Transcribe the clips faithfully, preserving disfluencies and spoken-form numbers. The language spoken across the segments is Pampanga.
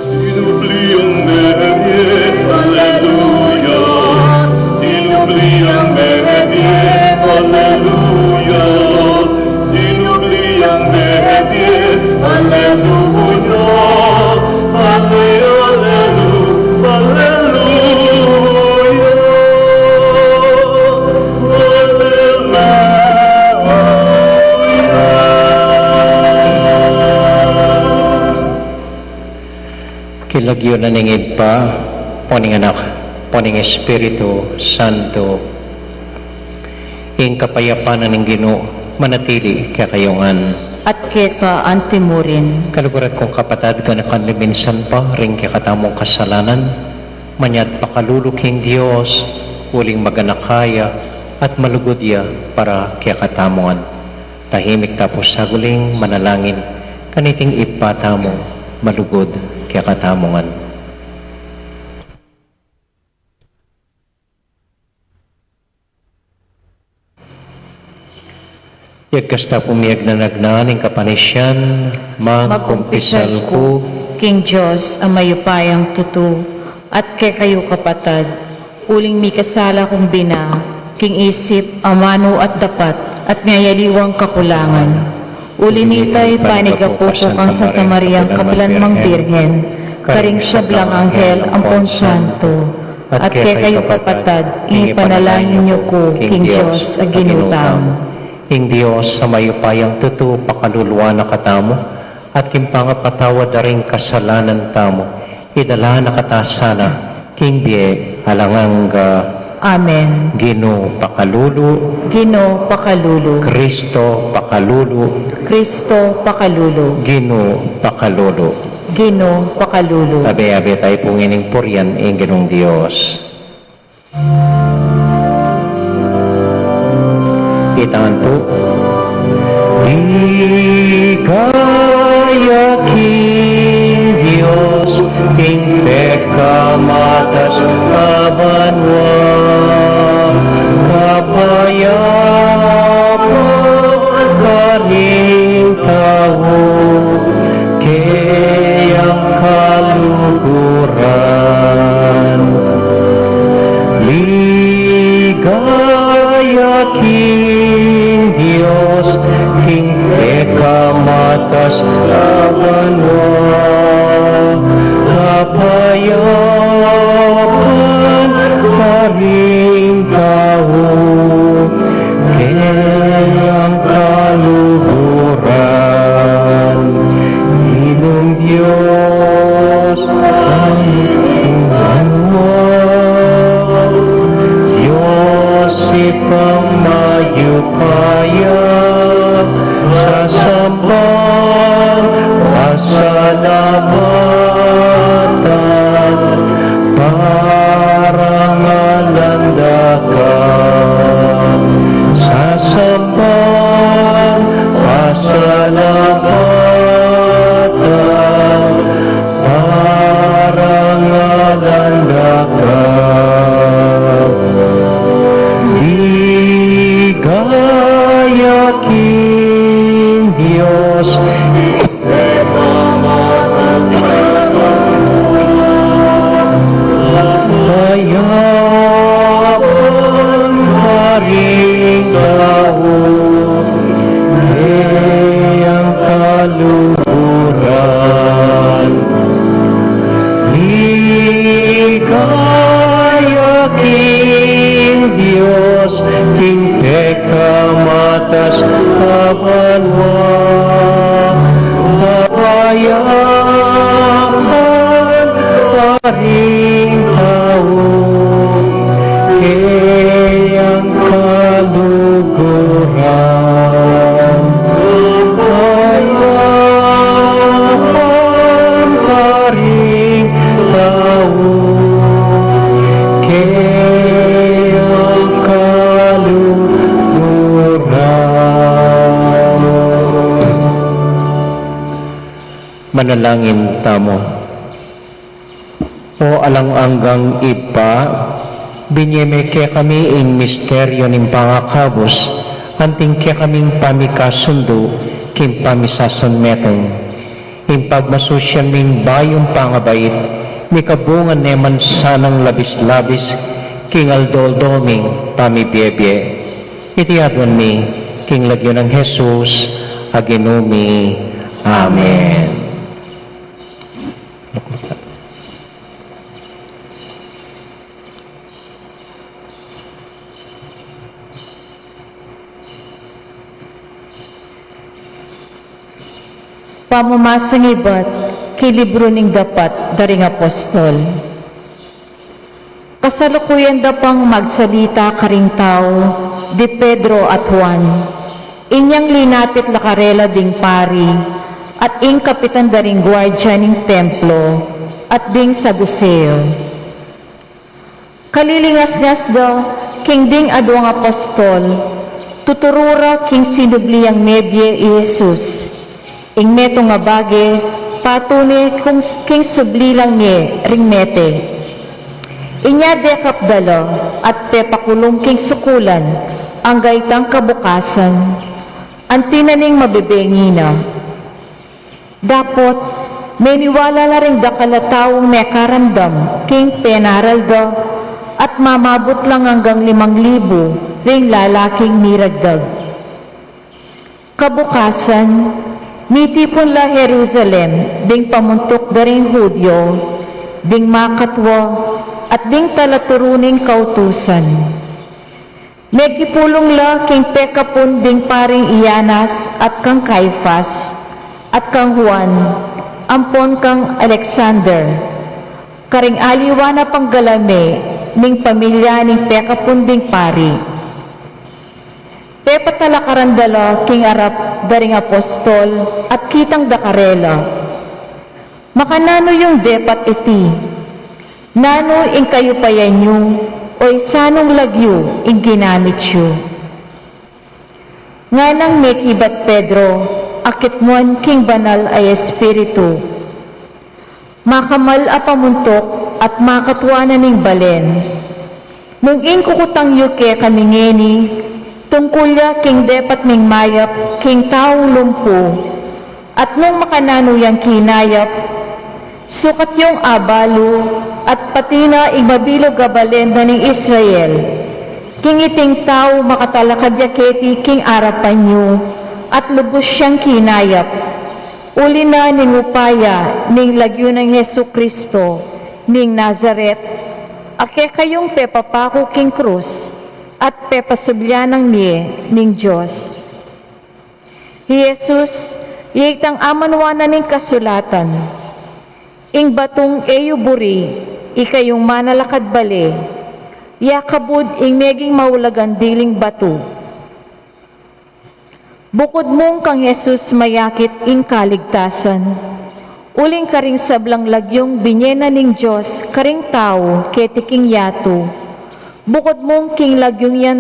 Sinublian me, aleluya. Sinublian me, aleluya. Sinublian me, aleluya. Ale, alelu, aleluya. King lagyu na ning Ibpa, o ning Anak, o ning Espiritu Santo. Ing kapayapan na ning Ginu manatili kekayu ngan. At keka antimurin. Kaluguran kung kapatad, ganakan mi minsan pa ring kekatamung kasalanan, manyad pakalulu king Dios, uling maganaka ya at malugud ya para kekatamu ngan. Tahimik tamu pu saguling manalangin kaniting Ibpa tamu malugud kekatamu ngan. Yagkas ta pung miyagnanagnan ing kapanisian, magkumpisal ku king Dios a mayupayang tutu, at kekayu kapatad, uling mikasala kung bina, king isip, amanu at dapat, at miyayaliwang kakulangan. Uli nita, ipanyawad ku kang Santa Mariang kapilanmang Birhen, karing sablang anghel ampon santo, at kekayu kapatad, ing ipanalangin yu ku king Dios a Ginu tamu. Ing Dios a mayupayang tutu pakaluluan na katamu, at king pangapatawad da ring kasalanan tamu, idala na kata sana king bie alang angga. Amen. Ginu pakalulu. Ginu pakalulu. Kristo pakalulu. Kristo pakalulu. Ginu pakalulu. Ginu pakalulu. Abe-abe tamu pu ngening purian ing Ginung Dios. Itangan pu. Ligaya king Dios, ing pekamatas a banua, kapayapan karing tau, keyang kaluguran. Ligaya king Dios, king pekamatas a banua, kapayapan karing tau, keyang kaluguran. Ginung Dios, ang Dios, Ibpang mayupaya, sasampang pasalamatan, parangalan da ka. Sasampang pasalamatan, parangalan da ka. Ligaya king Dios, mayap ang karing tau, kayang kaluguran. Ligaya king Dios, king pekamatas a banua, kapayapan karing tau, kayang kaluguran. Kapayapan karing tau, kayang kaluguran. Manalangin tamu. O alang anggang Ibpa, binye me kekami ing misteryo ning pangakabus, anting kekaming pamikasundu king pamisasanmetung. Ing pagmasusyan ming bayung pangabait, mikabunga ne man sanang labis-labis king aldo-aldo ming pamibiebie. Iti aduan mi king lagyu nang Jesus a Ginu mi. Amen. Pamamasang ibat king libru ning Dapat da ring Apostol. Kasalukuyan da pang magsalita karing tau di Pedro at Juan, inyang linapit la karela ding pari, at ing kapitan da ring guardia ning templo, at ding Saduseo. Kalilingasngas da king ding aduang apostol, tuturu ra king sinubli yang mebie i Jesus. Ing metung a bage, patune kung king subli lang mie ring mete. Inya dekap da la at pepakulum king sukulan, angga itang kabukasan, anti na ning mabebengi na. Dapot, meniwala la ring dakal a taung mekaramdam king penaral da, at mamabut lang anggang limang libu ring lalaking miragdag. Kabukasan, mitipun la Jerusalem ding pamuntuk da ring Judio, ding makatua, at ding talaturu ning kautusan. Mekipulung la king pekapun ding paring i Anas at kang Caifas, at kang Juan, ampon kang Alexander, karing aliwa na panggalame ning pamilya ning pekapun ding pari. Pepatalakaran da la king arap da ring apostol at kitang da karela, "Makananu yung depat iti? Nanu ing kayupayan yu, o isanung lagyu ing ginamit yu?" Nganang mekibat Pedro, akit nuan king Banal a Espiritu, makamal a pamuntuk at makatua na ning balen. Nung ing kukutang yu kekami ngeni, tungkul ya king depat ming mayap king taung lumpu, at nung makananu yang kinayap, sukat yung abalu, at pati na ing mabilug a balen na ning Israel, king iting tau makatalakad ya keti king arapan yu, at lubus yang kinayap. Uli na ning upaya ning lagyu nang Jesu Kristo ning Nazaret, a kekayung pepapaku king krus at pepasublian nang mie ning Dios. Hi Jesus, ya itang amanuan na ning kasulatan, "Ing batung e yu buri, ikayung manalakad bale." Iya kabud ing meging maulagang diling batu. Bukud mung kang Jesus mayakit ing kaligtasan, uling karing sablang lagyung binye na ning Dios karing tau keti king yatu, bukud mung king lagyung yan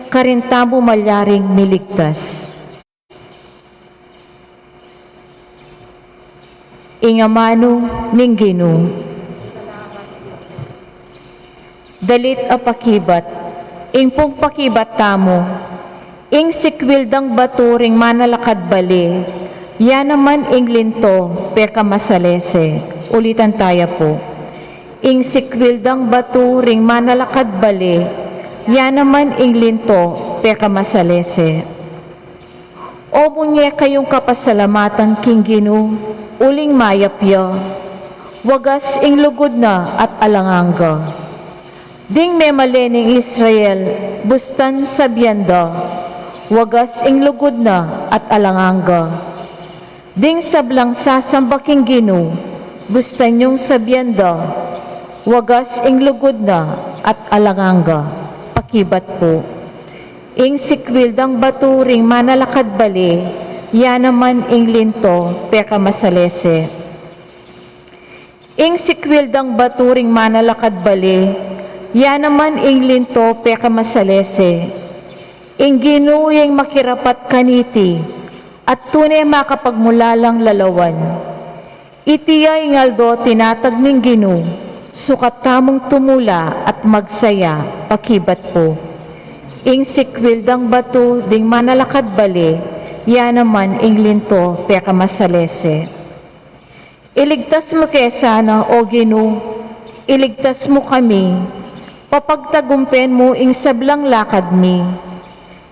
karin tamu malyaring miligtas. Ing amanu ning Ginu. Dalit a pakibat, ing pung pakibat tamu, ing sikwil dang batu ring manalakad bale, ya naman ing linto pekamasalese. Ulitan taya pu. Ing sikwil dang batu ring manalakad bale, ya naman ing linto pekamasalese. O munye kayung kapasalamatan king Ginu, uling mayap ya, wagas ing lugud na at alang angga. Ding memalen ning Israel, bustan sabian da, wagas ing lugud na at alang angga. Ding sablang sasamba king Ginu, bustan yung sabian da, wagas ing lugud na at alang angga. Pakibat pu. Ing sikwil dang batu ring manalakad bale, ya naman ing linto pekamasalese. Ing sikwil dang batu ring manalakad bale, ya naman ing linto pekamasalese. Ing Ginu ya ing makirapat kaniti, at tune makapagmulalang lalawan. Iti ya ing aldo tinatag ning Ginu, sukat tamung tumula at magsaya. Pakibat pu. Ing sikwil dang batu ding manalakad bale, ya naman ing linto pekamasalese. Iligtas mu ke sana, O Ginu, iligtas mu kami, papagtagumpen mu ing sablang lakad mi.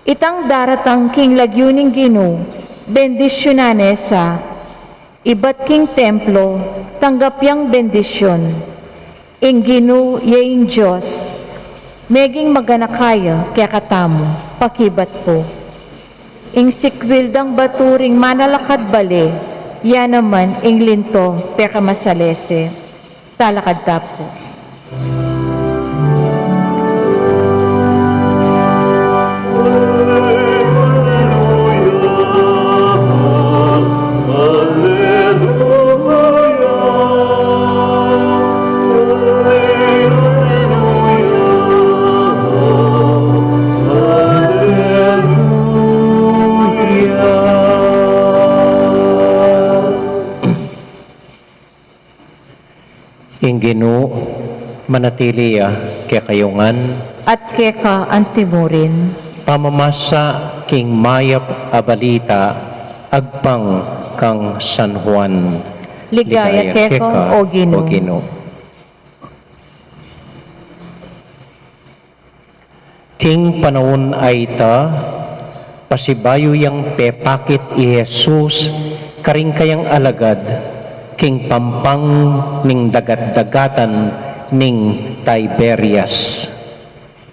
Itang daratang king lagyu ning Ginu, bendisyunan ne sa. Ibat king templo, tanggap yang bendisyun. Ing Ginu ya ing Dios, meging maganaka ya kekatamu. Pakibat pu. Ing sikwil dang batu ring manalakad bale, ya naman ing linto pekamasalese. Talakad ta pu. Ing Ginu manatili ya kekayu ngan. At keka antimurin. Pamamasa king mayap a balita agpang kang San Juan. Ligaya keka, O Ginu. King panaun a ita, pasibayu yang pepakit i Jesus karing kayang alagad king pampang ning dagat-dagatan ning Tiberias.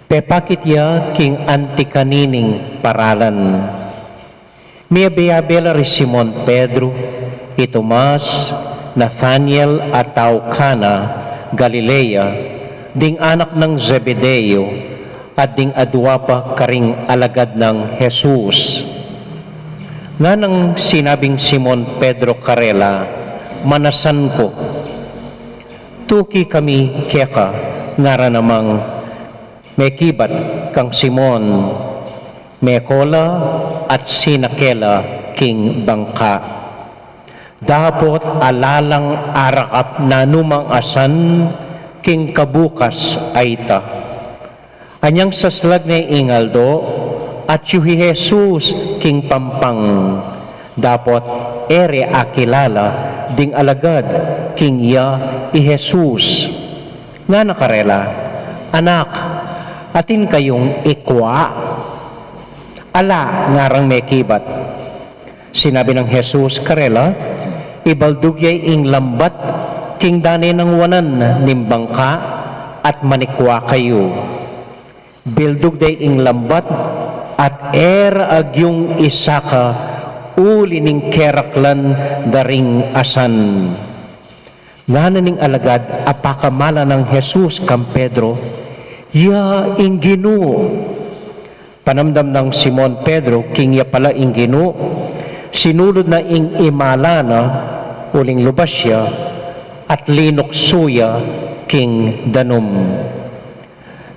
Pepakit ya king anti kanining paralan. Miyabe-yabe la ri Simon Pedro, i Tomas, Nathaniel a tau Cana, Galilea, ding anak nang Zebedeo, at ding adua pa karing alagad nang Jesus. Nganang sinabing Simon Pedro karela, "Manasan ku. Tuki kami keka," ngara namang mekibat kang Simon, meko la at sinake la king bangka. Dapot ala lang arakap nanumang asan king kabukas a ita. Anyang saslag ne ing aldo, atyu hi Jesus king pampang. Dapot e re akilala ding alagad king iya i Jesus. Ngana karela, "Anak, atin kayung ikua?" "Ala," ngarang mekibat. Sinabi nang Jesus karela, "Ibaldug ye ing lambat king dane nang wanan ning bangka at manikua kayu." Bildug de ing lambat at e ra agyung isaka uli ning keraklan da ring asan. Ngana ning alagad a pakamala nang Jesus kang Pedro, "Ya ing Ginu." Panamdam nang Simon Pedro king ya pala ing Ginu, sinulud na ing imala na, uling lubas ya at linuksu ya king danum.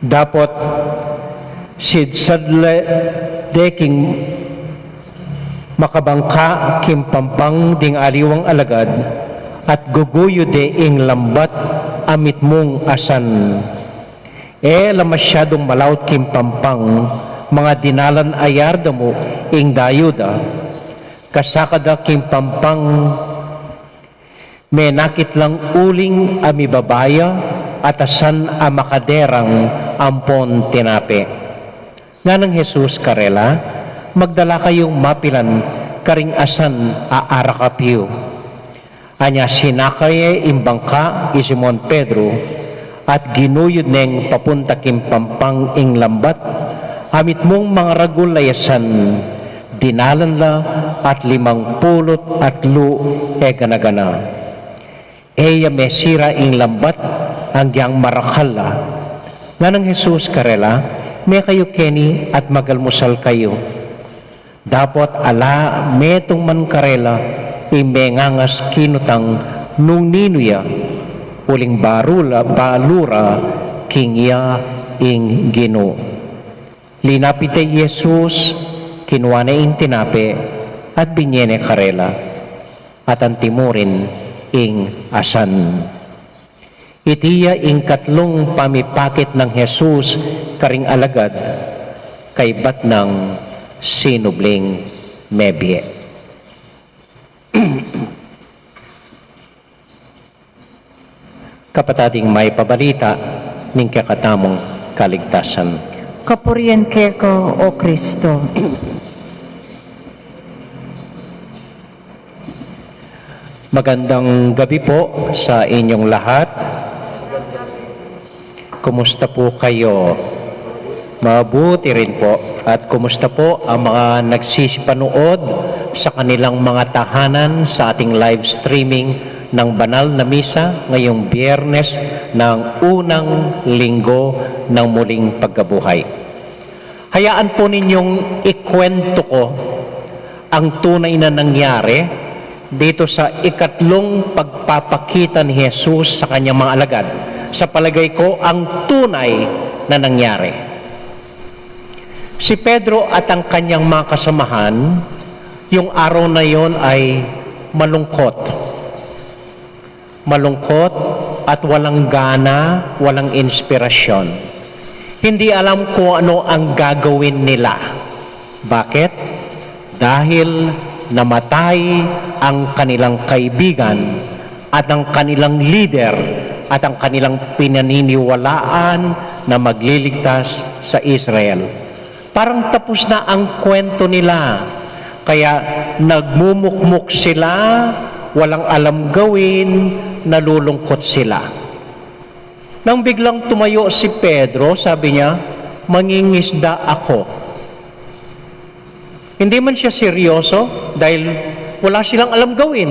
Dapot sidsad la de king makabangka king pampang ding aliwang alagad, at guguyud de ing lambat a mitmung asan. E la masyadung malaut king pampang, mangadinan la a yarda mu ing dayu da. Kasakad da king pampang, menakit lang uling a mibaba ya at asan a makaderang ampon tinape. Nganang Jesus karela, "Magdala kayung mapilan karing asan a arakap yu." Anya sinakay ne ing bangka i Simon Pedro, at ginuyud neng papunta king pampang ing lambat, a mitmung mangaragul a yasan, dinalan la at limang pulut atlu e gana-gana. E ya mesira ing lambat, agyang marakal la. Nganang Jesus karela, "Me kayu keni at magalmusal kayu." Dapot ala metung man karela ing mengangas kinutang nung ninu ya, uling balu la, balu ra king ya ing Ginu. Linapit de i Jesus, kinua ne ing tinape, at binie ne karela, at anti mu rin ing asan. Iti ya ing katlung pamipakit nang Jesus karing alagad, kaybat nang sinubling mebie. Kapatad, ing Mayap a Balita ning kekatamung kaligtasan. Kapurian keka, O Kristo. Magandang gabi po sa inyong lahat. Kumusta po kayo? Mabuti rin po. At kumusta po ang mga nagsisipanood sa kanilang mga tahanan sa ating live streaming ng banal na misa ngayong Biyernes ng unang linggo ng muling pagkabuhay? Hayaan po ninyong ikwento ko ang tunay na nangyari dito sa ikatlong pagpapakita ni Jesus sa kanyang mga alagad. Sa palagay ko, ang tunay na nangyari. Si Pedro at ang kanyang mga kasamahan, yung araw na yon ay malungkot. Malungkot at walang gana, walang inspirasyon. Hindi alam kung ano ang gagawin nila. Bakit? Dahil namatay ang kanilang kaibigan at ang kanilang lider at ang kanilang pinaniniwalaan na magliligtas sa Israel. Parang tapos na ang kwento nila. Kaya nagmumukmok sila, walang alam gawin, nalulungkot sila. Nang biglang tumayo si Pedro, sabi niya, "Mangingisda ako." Hindi man siya seryoso dahil wala silang alam gawin.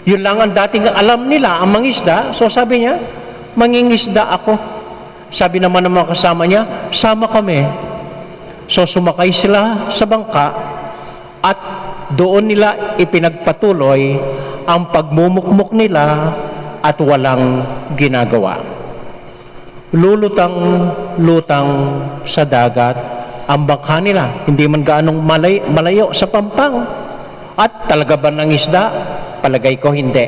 Yun lang ang dating alam nila, ang mangisda. So sabi niya, "Mangingisda ako." Sabi naman ng mga kasama niya, "Sama kami." So sumakay sila sa bangka at doon nila ipinagpatuloy ang pagmumukmok nila at walang ginagawa. Lulutang-lutang sa dagat ang bangka nila. Hindi man gaanong malay-, malayo sa pampang. At talaga ba nangisda? Palagay ko hindi.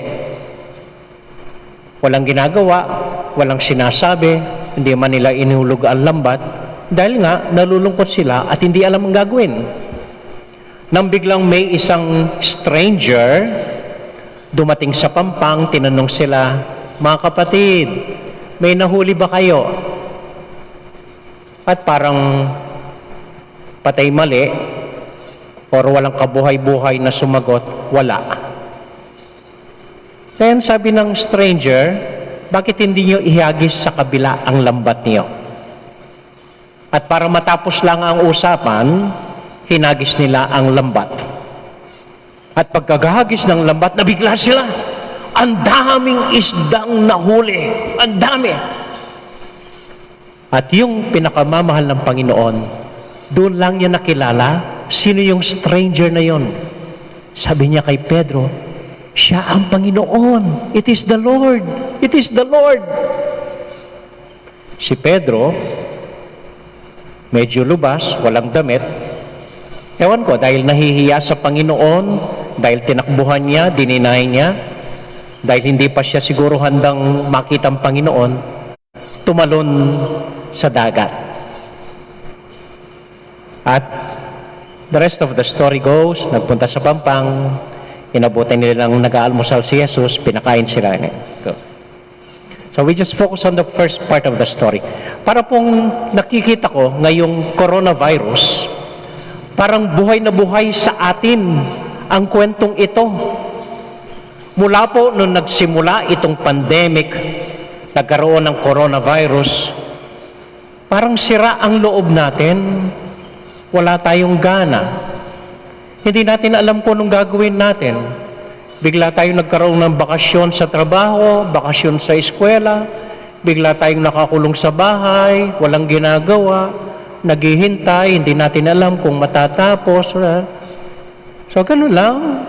Walang ginagawa, walang sinasabi, hindi man nila inihulog ang lambat, dahil nga nalulungkot sila at hindi alam ang gagawin. Nang biglang may isang stranger dumating sa pampang, tinanong sila, "Mga kapatid, may nahuli ba kayo?" At parang patay mali or walang kabuhay-buhay na sumagot, "Wala." Then sabi ng stranger, "Bakit hindi niyo ihagis sa kabila ang lambat niyo?" At para matapos lang ang usapan, hinagis nila ang lambat. At pagkagahagis ng lambat, nabigla sila. Ang daming isdang nahuli. Ang dami. At yung pinakamamahal ng Panginoon, doon lang niya nakilala sino yung stranger na yon. Sabi niya kay Pedro, "Siya ang Panginoon. It is the Lord. It is the Lord." Si Pedro, medyo lubas, walang damit. Ewan ko, dahil nahihiya sa Panginoon, dahil tinakbuhan niya, dininay niya, dahil hindi pa siya siguro handang makitang Panginoon, tumalon sa dagat. At the rest of the story goes, nagpunta sa pampang, inabutan nilang nag-aalmusal si Jesus, pinakain sila. So we just focus on the first part of the story. Para pong nakikita ko ngayong coronavirus, parang buhay na buhay sa atin ang kwentong ito. Mula po nung nagsimula itong pandemic, nagkaroon ng coronavirus, parang sira ang loob natin. Wala tayong gana. Hindi natin alam kung anong gagawin natin. Bigla tayong nagkaroon ng bakasyon sa trabaho, bakasyon sa eskwela, bigla tayong nakakulong sa bahay, walang ginagawa, naghihintay, hindi natin alam kung matatapos. Ah. So, ganun lang.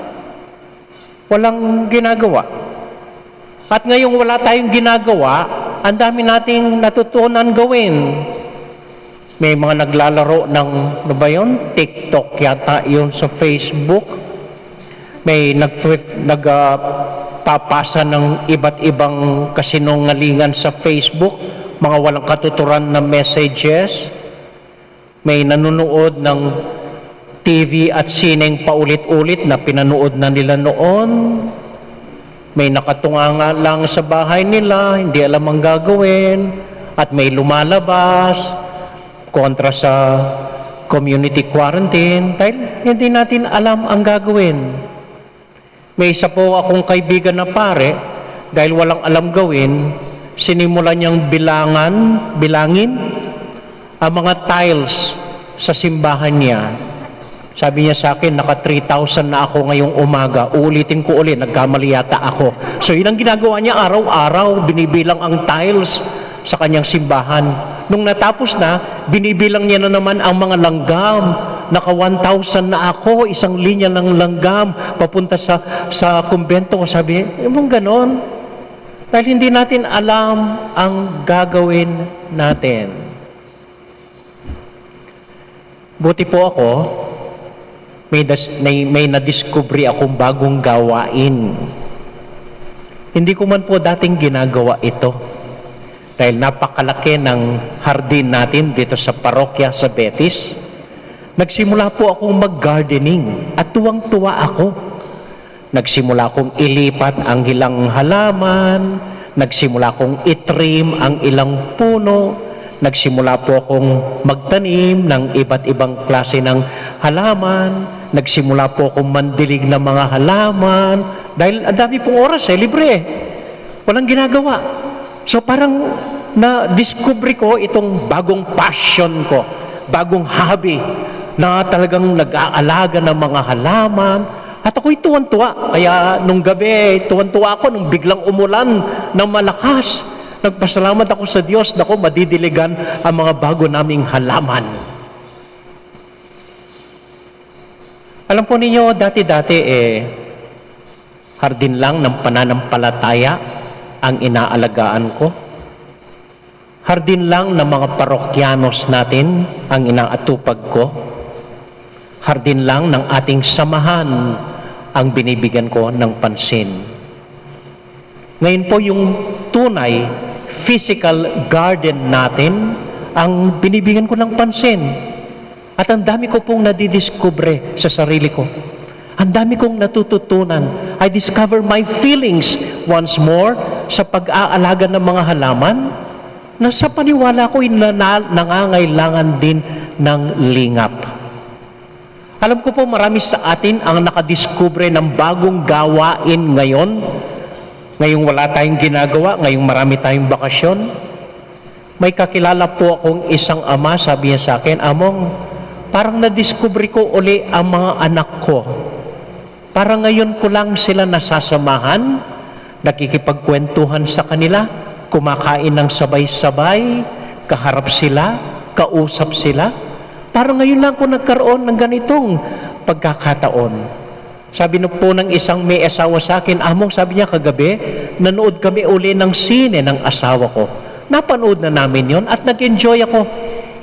Walang ginagawa. At ngayong wala tayong ginagawa, ang dami nating natutunan gawin. May mga naglalaro ng, ano ba yun? TikTok yata yun sa Facebook. May nag, nag, ah, papasa ng iba't ibang kasinungalingan sa Facebook, mga walang katuturan na messages. May nanonood ng T V at sineng paulit-ulit na pinanood na nila noon. May nakatunganga lang sa bahay nila, hindi alam ang gagawin, at may lumalabas kontra sa community quarantine dahil hindi natin alam ang gagawin. May isa po akong kaibigan na pare, dahil walang alam gawin, sinimulan niyang bilangan, bilangin ang mga tiles sa simbahan niya. Sabi niya sa akin, "Naka three thousand na ako ngayong umaga." Uulitin ko uli, nagkamali yata ako. So, yun ang ginagawa niya araw-araw, binibilang ang tiles sa kanyang simbahan. Nung natapos na, binibilang niya na naman ang mga langgam. "Naka one thousand na ako, isang linya ng langgam papunta sa, sa kumbento." Sabi, "Yung ganon." Dahil hindi natin alam ang gagawin natin. Buti po ako, may, das, may, may nadiskubre akong bagong gawain. Hindi ko man po dating ginagawa ito. Dahil napakalaki ng hardin natin dito sa parokya sa Betis, nagsimula po akong mag-gardening at tuwang-tuwa ako. Nagsimula kong ilipat ang ilang halaman, nagsimula kong itrim ang ilang puno, nagsimula po akong magtanim ng iba't ibang klase ng halaman, nagsimula po akong mandilig ng mga halaman, dahil ang dami pong oras eh, libre eh. Walang ginagawa. So parang na-discover ko itong bagong passion ko, bagong hobby na talagang nag-aalaga ng mga halaman. At ako'y tuwan-tuwa. Kaya nung gabi, tuwan-tuwa ako nung biglang umulan ng malakas. Nagpasalamat ako sa Diyos, naku, madidiligan ang mga bago naming halaman. Alam po ninyo, dati-dati eh, hardin lang ng pananampalataya ang inaalagaan ko. Hardin lang ng mga parokyanos natin ang inaatupag ko. Hardin lang ng ating samahan ang binibigyan ko ng pansin. Ngayon po, yung tunay physical garden natin ang binibigyan ko ng pansin. At ang dami ko pong nadidiskubre sa sarili ko. Ang dami kong natututunan. I discover my feelings once more sa pag-aalaga ng mga halaman na sa paniwala ko ay nana-, nangangailangan din ng lingap. Alam ko po, marami sa atin ang nakadiskubre ng bagong gawain ngayon, ngayong wala tayong ginagawa, ngayong marami tayong bakasyon. May kakilala po akong isang ama, sabi niya sa akin, "Among, parang nadiskubre ko uli ang mga anak ko. Parang ngayon ko lang sila nasasamahan, nakikipagkwentuhan sa kanila, kumakain ng sabay-sabay, Kaharap sila, kausap sila. Parang ngayon lang ako nagkaroon ng ganitong pagkakataon. Sabi na po ng isang may asawa sa akin, "Among," sabi niya, "kagabi, nanood kami uli ng sine ng asawa ko. Napanood na namin yon at nag-enjoy ako."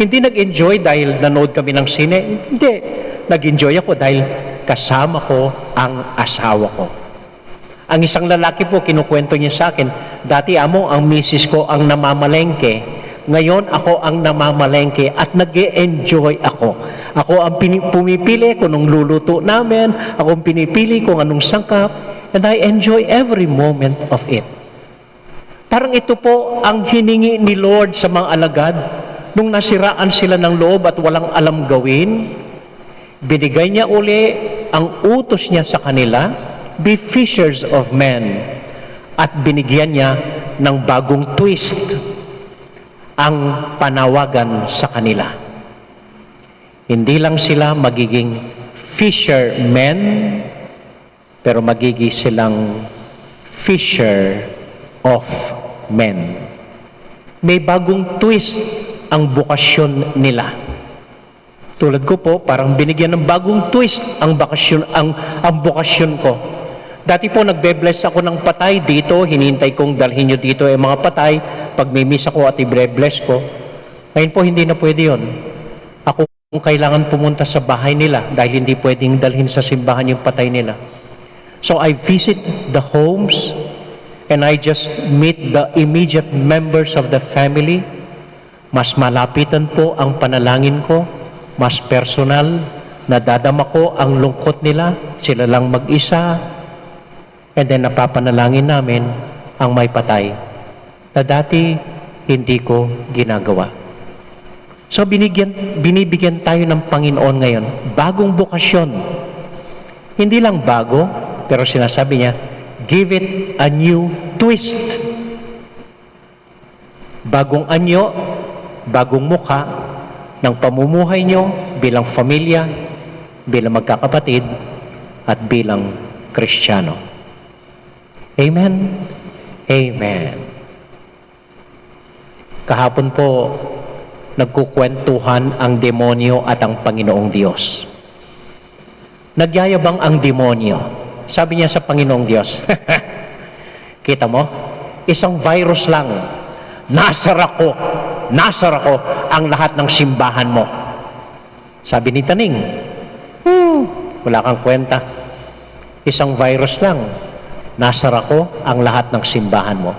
Hindi nag-enjoy dahil nanood kami ng sine. Hindi. Nag-enjoy ako dahil kasama ko ang asawa ko. Ang isang lalaki po, kinukwento niya sa akin, "Dati, amo, ang misis ko ang namamalengke. Ngayon, ako ang namamalengke at nag enjoy ako. Ako ang pini- pumipili kung anong luluto namin, ako ang pinipili kung anong sangkap, and I enjoy every moment of it." Parang ito po ang hiningi ni Lord sa mga alagad nung nasiraan sila ng loob at walang alam gawin. Binigay niya uli ang utos niya sa kanila, "Be fishers of men." At binigyan niya ng bagong twist ang panawagan sa kanila. Hindi lang sila magiging fishermen, pero magiging silang fisher of men. May bagong twist ang bokasyon nila. Tulad ko po, parang binigyan ng bagong twist ang bakasyon, ang, ang bokasyon ko. Dati po, nagbe-bless ako ng patay dito, hinihintay kong dalhin nyo dito yung mga patay, pag may misa ko at i-bless ko. Ngayon po, hindi na pwede yon. Ako ang kailangan pumunta sa bahay nila dahil hindi pwedeng dalhin sa simbahan yung patay nila. So I visit the homes and I just meet the immediate members of the family. Mas malapitan po ang panalangin ko, mas personal, nadadama ko ang lungkot nila, sila lang mag-isa, and then napapanalangin namin ang may patay na dati hindi ko ginagawa. So binigyan, binibigyan tayo ng Panginoon ngayon, bagong bokasyon. Hindi lang bago, pero sinasabi niya, "Give it a new twist." Bagong anyo, bagong mukha ng pamumuhay nyo bilang pamilya, bilang magkakapatid, at bilang Kristiyano. Amen? Amen. Kahapon po, nagkukwentuhan ang demonyo at ang Panginoong Diyos. Nagyayabang ang demonyo. Sabi niya sa Panginoong Diyos, "Kita mo? Isang virus lang. Nasara ko. Nasara ko ang lahat ng simbahan mo." Sabi ni Taning, "Hmm, wala kang kwenta. Isang virus lang. Nasara ko ang lahat ng simbahan mo."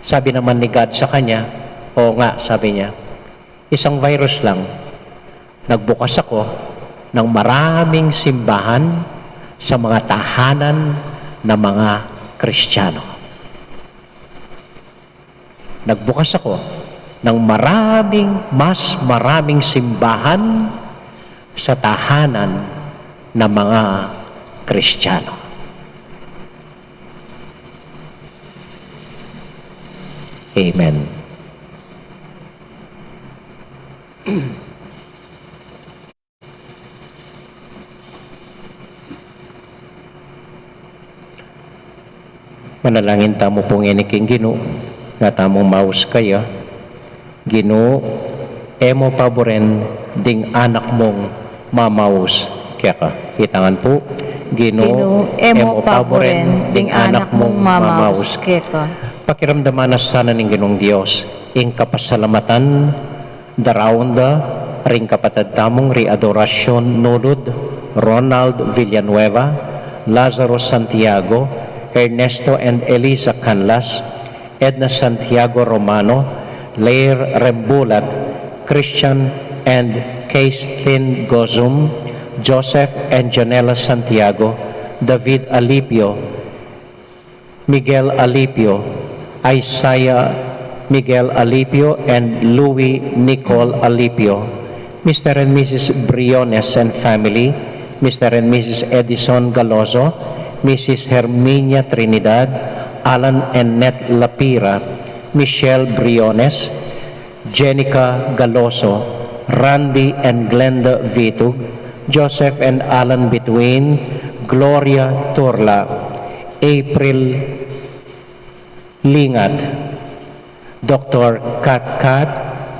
Sabi naman ni God sa kanya, "Oo nga," sabi niya, "isang virus lang. Nagbukas ako ng maraming simbahan sa mga tahanan ng mga Kristiyano. Nagbukas ako ng maraming, mas maraming simbahan sa tahanan ng mga Kristiyano." Amen. Manalangin tamu pu ngeni king Ginu, nga tamung maus kaya. Ginu, e mu paburen ding anak mung mamaus keka. Kita ngan pu, Ginu, e mu paburen ding anak mung mamaus keka. Pakiramdaman na sana ning Ginung Dios ing kapasalamatan daraun da ring kapatad tamung ri Adoracion Nulud, Ronald Villanueva, Lazaro Santiago, Ernesto and Eliza Canlas, Edna Santiago Romano, Lair Rembulat, Christian and Caitlin Gozum, Joseph and Jonela Santiago, David Alipio, Miguel Alipio, Isaiah Miguel Alipio, and Louis Nicole Alipio, Mister and Missus Briones and family, Mister and Missus Edison Galozo, Missus Herminia Trinidad, Alan and Net Lapira, Michelle Briones, Jenica Galoso, Randy and Glenda Vitug, Joseph and Alan Bituin, Gloria Turla, April Lingat, Doctor Kat Kat,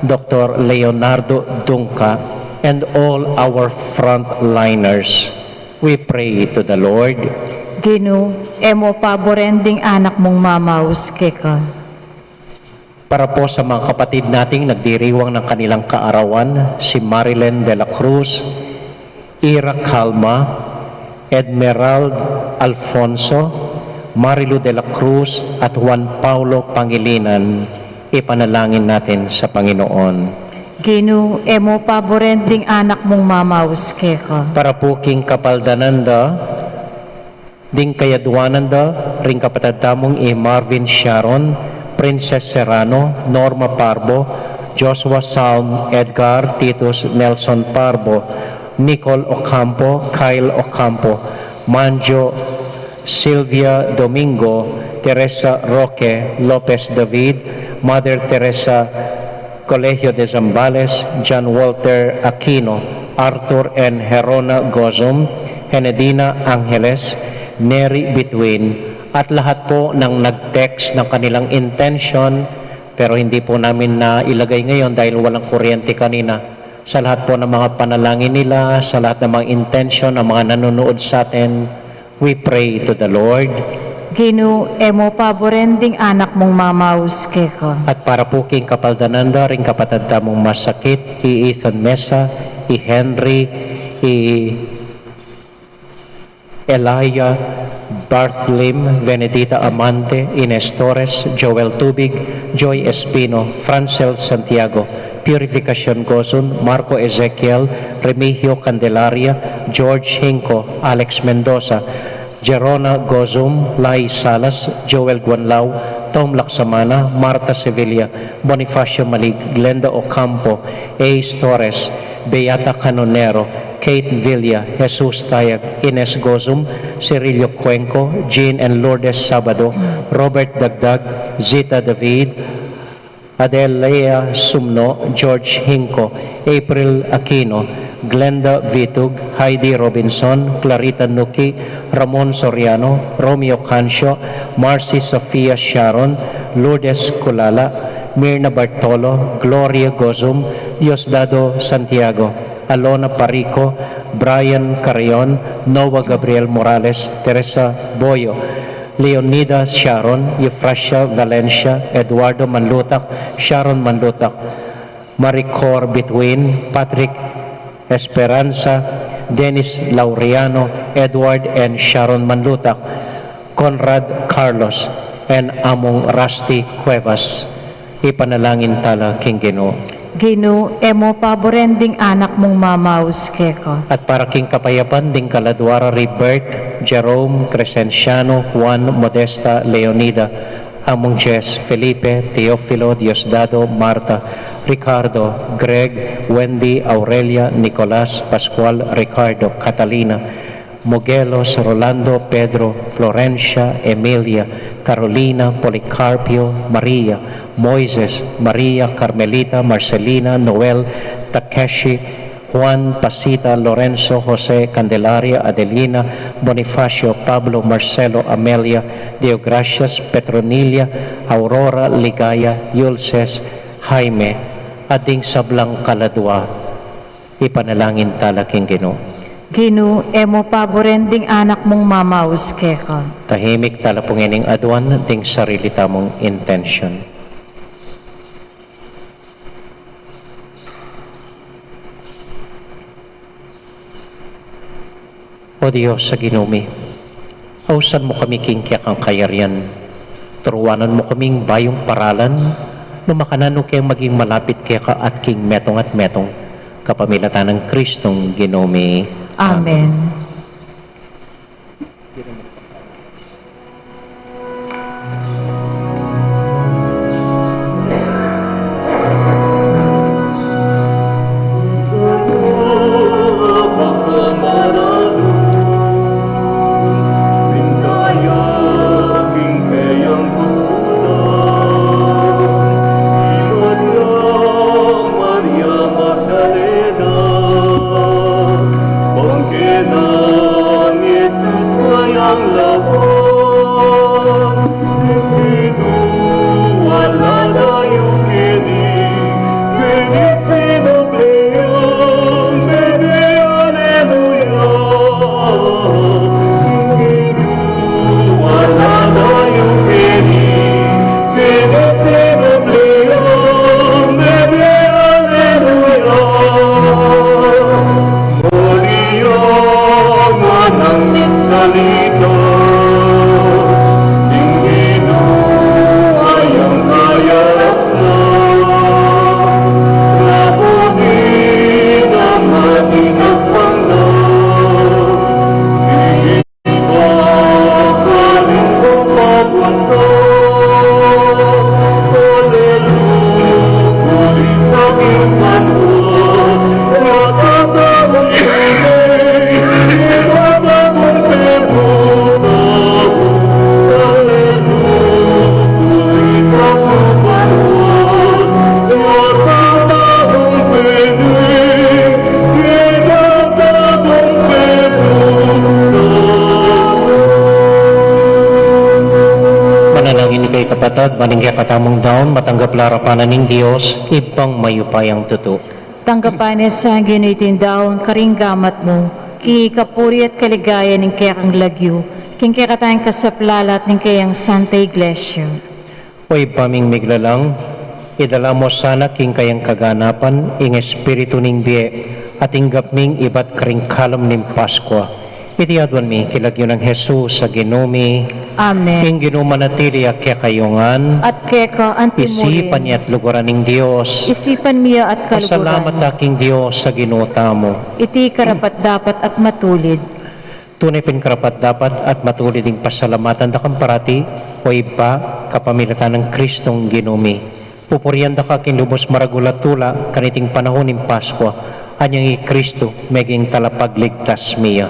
Doctor Leonardo Dungca, and all our frontliners. We pray to the Lord. Ginu, e mo paburen ding anak mung mamaus keka. Para po sa mga kapatid nating nagdiriwang ng kanilang kaarawan, si Marilyn de la Cruz, Ira Calma, Edmerald Alfonso, Marilu de la Cruz, at Juan Paulo Pangilinan, ipanalangin natin sa Panginoon. Ginu, e mo paburen ding anak mung mamaus keka. Para po king kapaldanan da, ding kayadwanan da ring kapatad tamung i Marvin Sharon, Princess Serrano, Norma Parbo, Joshua Salm, Edgar, Titus, Nelson Parbo, Nicole Ocampo, Kyle Ocampo, Manjo, Sylvia Domingo, Teresa Roque, Lopez David, Mother Teresa, Colegio de Zambales, John Walter Aquino, Arthur and Herona Gozum, Henedina Angeles, Neri Bituin, at lahat po ng nag-text ng kanilang intention, pero hindi po namin na ilagay ngayon dahil walang kuryente kanina. Sa lahat po ng mga panalangin nila, sa lahat ng mga intention ng mga nanonood sa atin, we pray to the Lord. Ginu, e mo paburen ding anak mung mamaus keka. At para po king kapaldanan da ring kapatad tamung masakit, i Ethan Mesa, i Henry, i Elia, Barthlim, Benedita Amante, Ines Torres, Joel Tubig, Joy Espino, Francel Santiago, Purificacion Gozun, Marco Ezekiel, Remigio Candelaria, George Hinco, Alex Mendoza, Jerona Gozum, Lai Salas, Joel Guanlao, Tom Laksamana, Martha Sevilla, Bonifacio Malig, Glenda Ocampo, Ace Torres, Beata Canonero, Kate Villa, Jesus Tayag, Ines Gozum, Cirilio Cuenco, Jean and Lourdes Sabado, Robert Dagdag, Zita David, Adelea Sumno, George Hinco, April Aquino, Glenda Vitug, Heidi Robinson, Clarita Nuki, Ramon Soriano, Romeo Cancio, Marcy Sofia Sharon, Lourdes Culala, Mirna Bartolo, Gloria Gozum, Diosdado Santiago, Alona Parico, Brian Carrion, Noah Gabriel Morales, Teresa Boyo, Leonida Sharon, Eufrasia Valencia, Eduardo Manlutak, Sharon Manlutak, Maricor Bituin, Patrick Esperanza, Dennis Laureano, Edward and Sharon Manlutak, Conrad Carlos, and Among Rusty Cuevas. Ipanalangin tala king Ginu. Ginu, e mo paburen ding anak mung mamaus keka. At para king kapayapan ding kaladwa ra ri Bert, Jerome, Crescenciano, Juan, Modesta, Leonida, Among Jess, Felipe, Teofilo, Diosdado, Marta, Ricardo, Greg, Wendy, Aurelia, Nicolas, Pascual, Ricardo, Catalina, Moguelos, Rolando, Pedro, Florencia, Emilia, Carolina, Policarpio, Maria, Moises, Maria, Carmelita, Marcelina, Noel, Takeshi, Juan, Pasita, Lorenzo, Jose, Candelaria, Adelina, Bonifacio, Pablo, Marcelo, Amelia, Deogracias, Petronilia, Aurora, Ligaya, Yulces, Jaime, at ding sablang kaladwa. Ipanalangin tala king Ginu. Ginu, e mo paburen ding anak mung mamaus keka. Tahimik tala pung ining aduan ding sarili tamung intention. O Dios a Ginu mi, ausan mu kami king kekang kayarian. Turuanan mu kaming bayung paralan, nung makananu keng maging malapit keka at king metung at metung, kapamilatan nang Kristong Ginu mi. Amen. Manalangin kayu, kapatad, ban ing kekatamung daun matanggap la arapan na ning Dios, Ibpang mayupayang tutu. Tanggapan na sa Ginu iting daun karing gamat mu, king ikapuri at kaligayan ning kekang lagyu, king kekatang kasaplalan at ning kayang Santa Iglesia. O Ibpa ming miglalang, idala mu sana king kayang kaganapan ing espiritu ning bie, at tinggap ming ibat karing kalam ning Paskua. Iti aduan mi king lagyu nang Jesus a Ginu mi. Amen. Ing Ginu manatili ya kekayu ngan. At keka antimurin. Isipan ya at luguran ing Dios. Isipan mi ya at kaluguran. Pasalamat ta king Dios a Ginu tamu. Iti karapat-dapat at matulid. Tune pin karapat-dapat at matulid ing pasalamatan da kang parati, o Ibpa, kapamilatan nang Kristong Ginu mi. Pupurian da ka king lubus maragul a tula kaniting panahun ning Paskua, anyang i Kristu meging talapagligtas mi ya.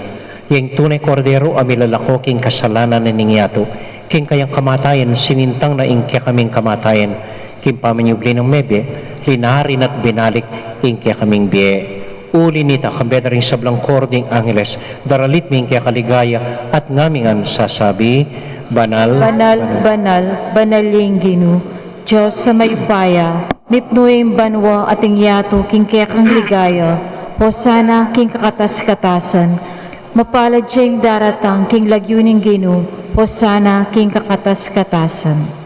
Yang tune Kordero a milalako king kasalanan ning yatu, king kayang kamatayan sinintang na ing kekaming kamatayan, king pamanyubli nang mebie, linari na't binalik ing kekaming bie. Uli nita, kambe da ring sablang koro ding angeles, daralit mi ing keka ligaya, at ngamin ngan sasabi, Banal, banal, banal, banal ya ing Ginu, Dios a mayupaya, mipnu ya ing banua at ing yatu king kekang ligaya, Hosana king kakatas-katasan, mapalad ya ing daratang king lagyu ning Ginu, Hosana king kakatas-katasan.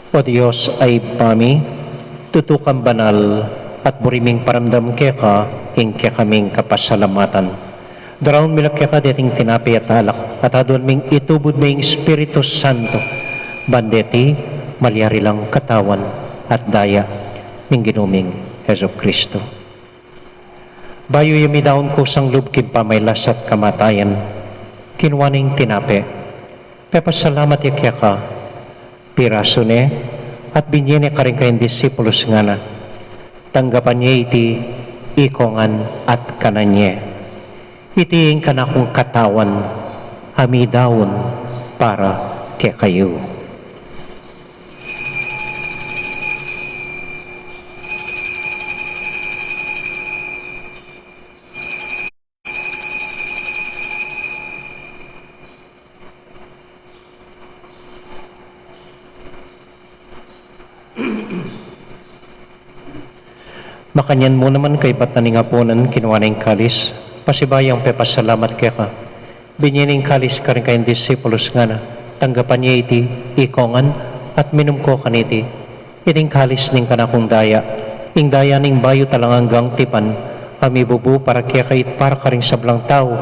O Dios a Ibpa mi, tutu kang banal, at buri ming paramdam keka ing kekaming kapasalamatan. Daraun mi la keka deting tinape at alak, at aduan ming itubud me ing Espiritu Santo, ban deti malyari lang katawan at daya ning Ginu ming Jesucristo. Bayu ya midaun kusang lub king pamailas at kamatayan, kinua ne ing tinape, pepasalamat ya keka, pirasu ne, at binie ne karing kayang disipulus, ngana, tanggapan ye iti, ikongan at kanan ye. Iti ing kanakung katawan, a midaun para kekayu. Makanyan mu naman kaybat na ning apunan, kinua ne ing kalis, pasibayu yang pepasalamat keka, binie ne ing kalis karing kayang disipulus, ngana, tanggapan ye iti, ikongan, at minum ko kaniti. Iti ing kalis ning kanakung daya, ing daya ning bayu at alang anggang tipan, a mibubu para kekayu at para karing sablang tau,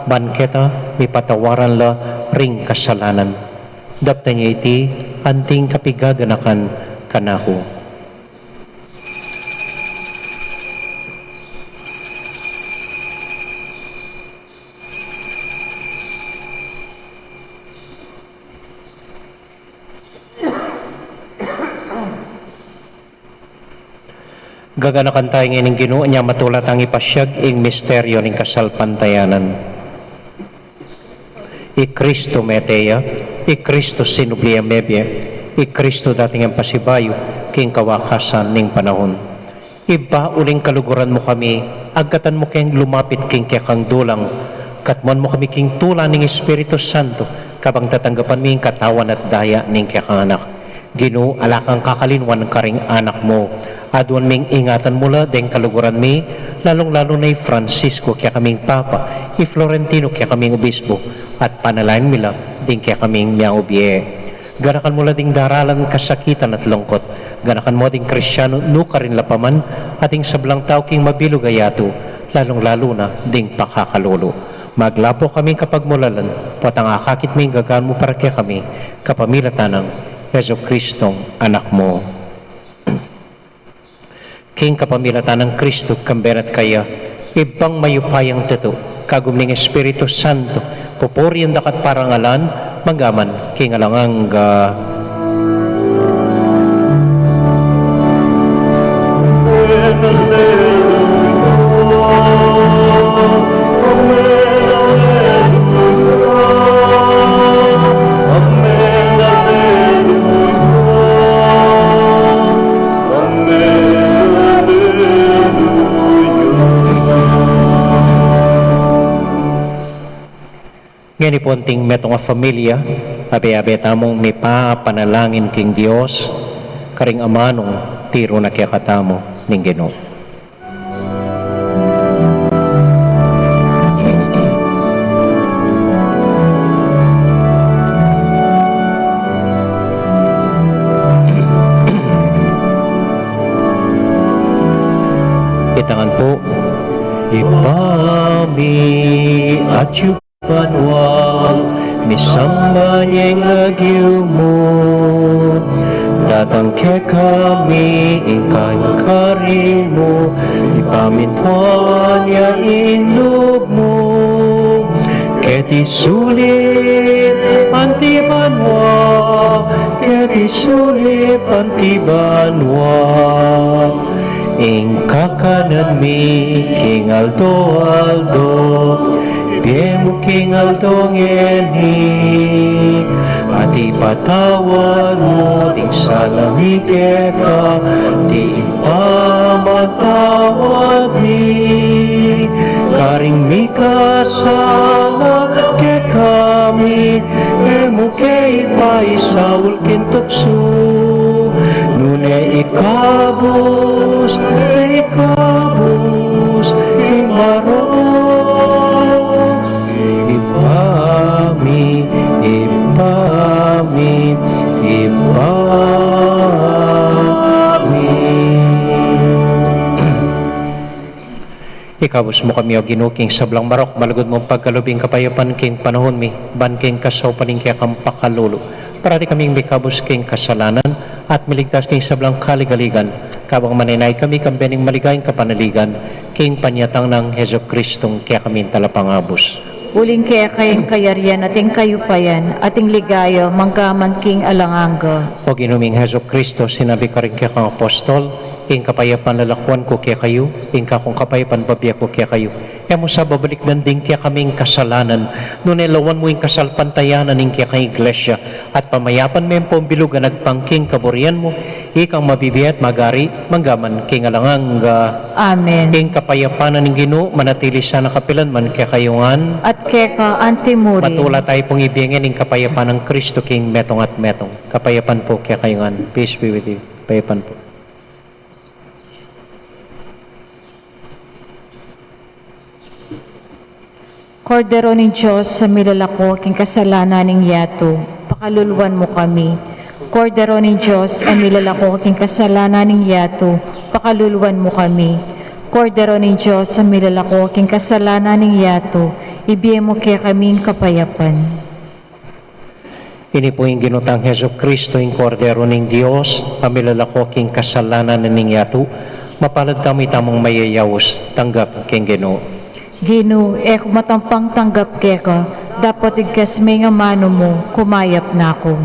ban keta mipatawaran la ring kasalanan. Daptan ye iti anting kapigaganakan kanaku. Gaganakan taya ngeni ing Ginu, inya matula tang ipasiag ing misteryu ning kasalpantayanan. I Kristu mete ya, i Kristu sinubli yang mebie, i Kristu dating yang pasibayu king kawakasan ning panahun. Ibpa, uling kaluguran mu kami, agkatan mu keng lumapit king kekang dulang, katmuan mu kami king tula ning Espiritu Santo, kabang tatanggapan mi ing katawan at daya ning kekang Anak. Ginu, ala kang kakalinuan karing anak mu. Aduan ming ingatan mu la deng kaluguran mi, lalung-lalu na i Francisco, kekaming Papa, i Florentino, kekaming Obispo, at panalangin mi la ding kekaming miyang ubie. Ganakan mu la ding daralan kasakitan at lungkut. Ganakan mu ding Kristiano nukarin la pa man, at ding sablang tau king mabilug a yatu, lalung-lalu na ding pakakalulu. Maglapo kaming kapagmulalan, potang akakit mi ing gagan mu para kekami, kapamilatan nang Jesucristong Anak mu. King kapamilatan nang Kristu, kambe na at kaya, Ibpang mayupayang tutu, kagum ning Espiritu Santo, pupurian da ka at parangalan, mangga man king alang angga. Ngeni pu anting metung a familia, abe-abe tamung mipapanalangin king Dios, karing amanung tiru na kekatamu ning Ginu. Itangan pu. Ibpa mi, atyu ka banua, misamban ya ing lagyu mu, datang kekami ing kayang kari mu, mipamintuan ya ing lub mu, keti sulip anti banua, keti sulip anti banua. Ing kakanan mi king aldo-aldo, ibie mu king aldo ngeni, at ipatawad mu ding sala mi keka, anti ing pamatawad mi karing mikasala kekami, e mu ke ipaisaul king tuksu, nune ikabus, ikabus king marok. Ibpa mi, Ibpa mi, Ibpa mi. Ikabus mu kami, O Ginu, king sablang marok, malugud mung pagkalub ing kapayapan king panaun mi, ban king kasaupan ning kekang pakalulu, parati kaming mikabus king kasalanan, at miligtas king sablang kaligaligan, kabang manenaya kami kambe ning maligayang kapanaligan, king panyatang nang Jesucristong kekaming Talapangabus. Uling keka ing kayarian at ing kayupayan, at ing ligaya, mangga man king alang angga. O Ginu ming Jesucristo, sinabi karing kekang apostol, Ing kapayapan lalakuan ku kekayu, ing kakung kapayapan babie ku kekayu. E mu sa babalikdan ding kekaming kasalanan, nune lawan mu ing kasalpantayanan ning kekang Iglesia, at pamayapan me ing pambilug a nagpang king kaburian mu, ikang mabibie at magari, mangga man king alang angga. Amen. Ing kapayapan na ning Ginu, manatili sana kapilan man kekayu ngan. At keka antimurin. Matula tayu pung ibie ngeni ing kapayapan nang Kristo king metung at metung. Kapayapan pu kekayu ngan. Peace be with you. Kapayapan pu. Kordero ning Dios, a milalako king kasalanan ning yatu, pakaluluan mu kami. Kordero ning Dios, a milalako king kasalanan ning yatu, pakaluluan mu kami. Kordero ning Dios, a milalako king kasalanan ning yatu, ibie mu kekami ing kapayapan. Ini pu ing Ginu tang Jesucristo, ing Kordero ning Dios, a milalako king kasalanan ning yatu. Mapalad tamu itamung mayayaus, tanggap king Ginu. Ginu, e ku matampang tanggap keka, dapot igkas me ing amanu mu, kumayap na ku.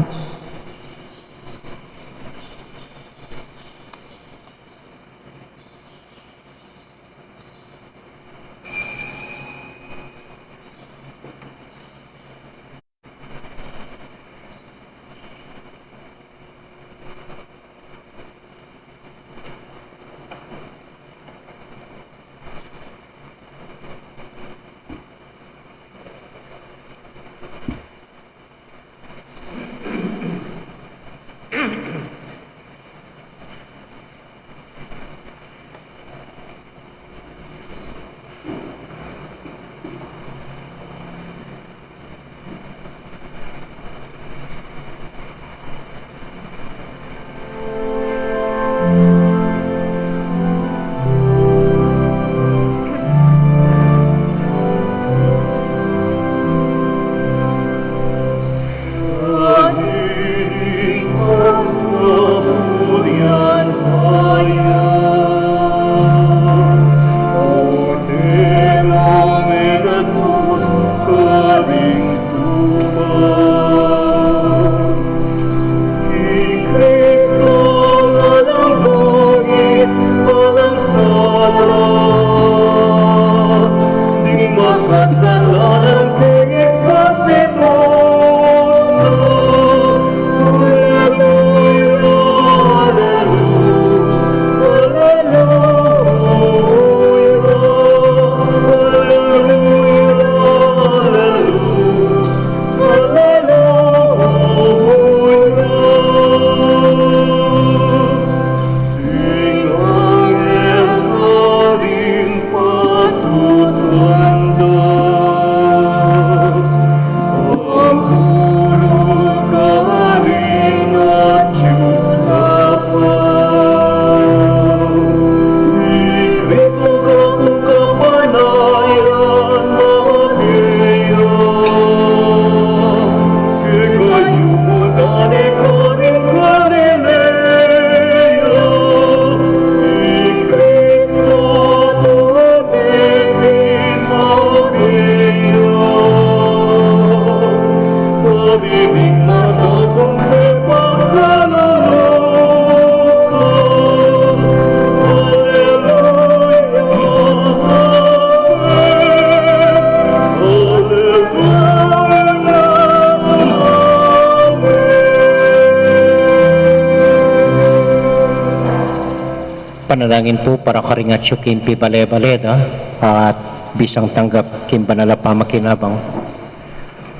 Panalangin pu para karing atyu king pibale-bale da at bisang tanggap king banal a pamakinabang.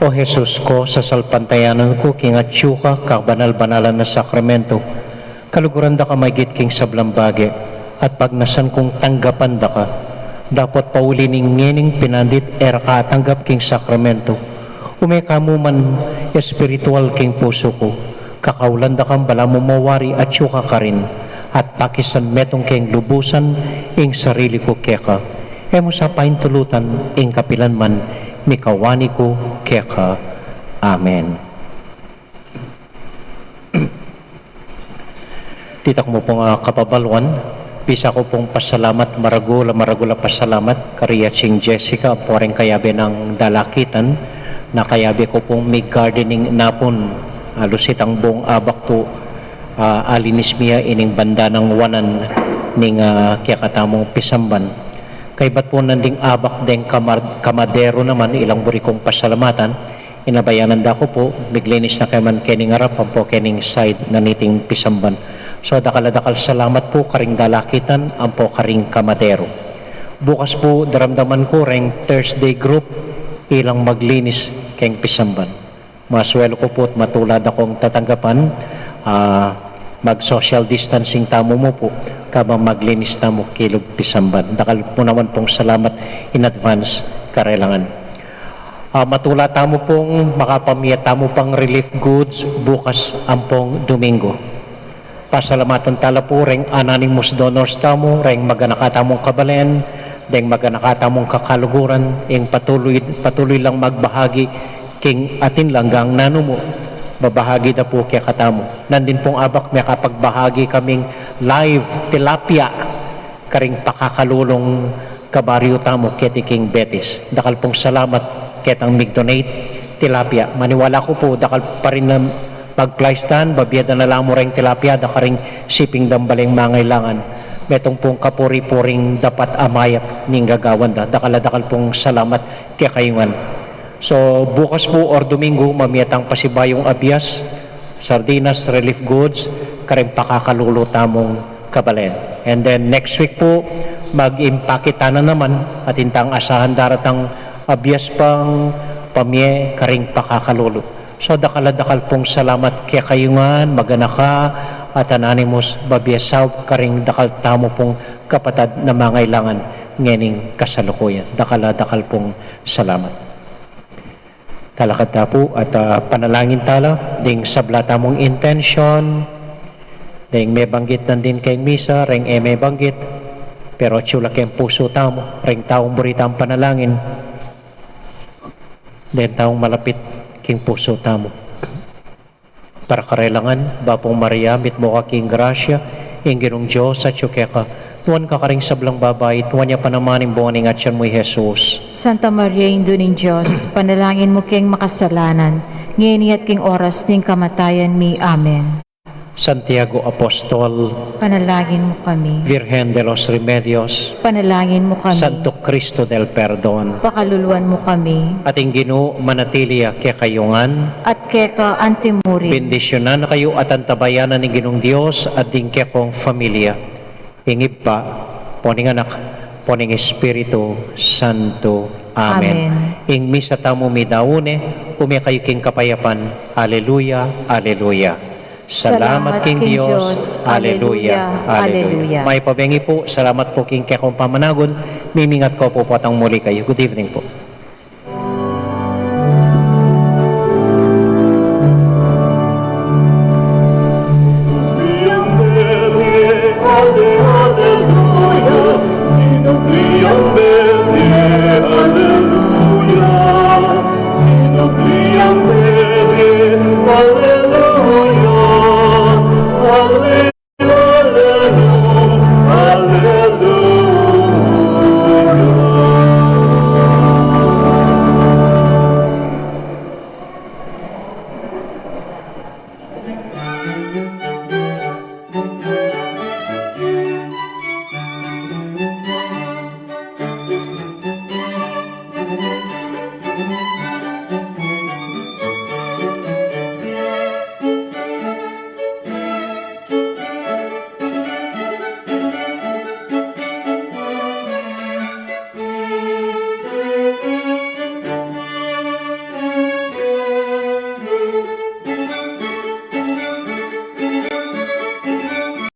O Jesus ku, sasalpantayanan ku king atyu ka kabanal-banalan a sakramento, kaluguran da ka maigit king sablang bage, at pagnasan kung tanggapan da ka. Dapot pauli ning ngening pinandit e ra ka atanggap king sakramento, ume ka mu man espiritual king pusu ku. Kakaulan da kang balamu mawari atyu ka karin, at pakisan metung keng lubusan ing sarili ku keka. E mu sa paintulutan ing kapilan man mikawani ku keka. Amen. Ditak mu pung, ah, kababaluan, bisa ku pung pasalamat, maragul a maragul a pasalamat kari Aching Jessica, ampo reng kayabe nang Dalakitan, na kayabe ku pung mig-gardening napun, ah, lusitang bung abak pu, ah, alinis mi ya ining banda nang wanan ning, ah, kekatamung pisamban. Kaybat pu nanding abak deng kamar-, kamadero naman, ilang buri kung pasalamatan, inabayanan da ku pu, miglinis na keman kening arap ampo kening side na niting pisamban. So, dakal a dakal salamat pu karing Dalakitan ampo karing kamadero. Bukas pu, daramdaman ku reng Thursday group, ilang maglinis keng pisamban. Masuelu ku pu't matulad akung tatanggapan, ah, mag-social distancing tamu mu pu, kabang maglinis tamu kilub pisamban. Dakal pu naman pung salamat in advance, karelangan. Ah, matula tamu pung makapamie tamu pang relief goods bukas ampong Domingo. Pasalamatan tala pu reng anonymous donors tamu, reng maganaka tamung kabalen, deng maganaka tamung kakaluguran, ing patuloy, patuloy lang magbahagi king atin la anggang nanu mu, babahagi da pu kekatamu. Nandin pung abak, makapagbahagi kaming live tilapia karing pakakalulung kabaryu tamu keti king Betis. Dakal pung salamat ketang mig-donate tilapia. Maniwala ku pu, dakal pa rin na mag-fly stand, babie da na la mu reng tilapia da karing shipping dang baling mangailangan. Metung pung kapuri-puring dapat a mayap ning gagawan da. Dakal a dakal pung salamat kekayu ngan. So, bukas pu or Domingo, mamie tang pasibayung abias, sardinas, relief goods, karing pakakalulu tamung kabalen. And then next week pu, mag-impake ta na naman, atin tang asahan daratang abias pang pamie karing pakakalulu. So, dakal a dakal pung salamat kekayu ngan, maganaka at anonymous, babie saup karing dakal tamu pung kapatad na mangailangan ngening kasalukuyan. Dakal a dakal pung salamat. Talakad ta pu at, ah, panalangin tala ding sabla tamung intensyon, ding mebanggit nandin keng misa, reng e mebanggit, pero atyu la keng pusu tamu, reng taung buri tang panalangin, deng taung malapit king pusu tamu. Para karelangan, Bapu Maria, mitmu ka king grasya, ing Ginung Dios atyu keka, nuan ka karing sablang babai, nuan ya pa naman ing bunga ning atian mu, i Jesus. Santa Maria, Indu ning Dios, panalangin mu keng makasalanan, ngeni at king oras ning kamatayan mi. Amen. Santiago Apostol, panalangin mu kami. Virgen de los Remedios, panalangin mu kami. Santo Cristo del Perdon, pakaluluan mu kami. At ing Ginu manatili ya kekayu ngan. At keka antimurin. Bendisyunan na kayu at antabayanan ning Ginung Dios at ding kekong familia. Ing Ibpa, ampo ning Anak, ampo ning Espiritu Santo. Amen. Amen. Ing misa tamu midaun ne, ume kayu king kapayapan. Aleluya, aleluya. Salamat king Dios. Aleluya, aleluya. Mayap a bengi pu, salamat pu king kekong pamanagun, mimingat ko pu potang muli kayu. Good evening pu.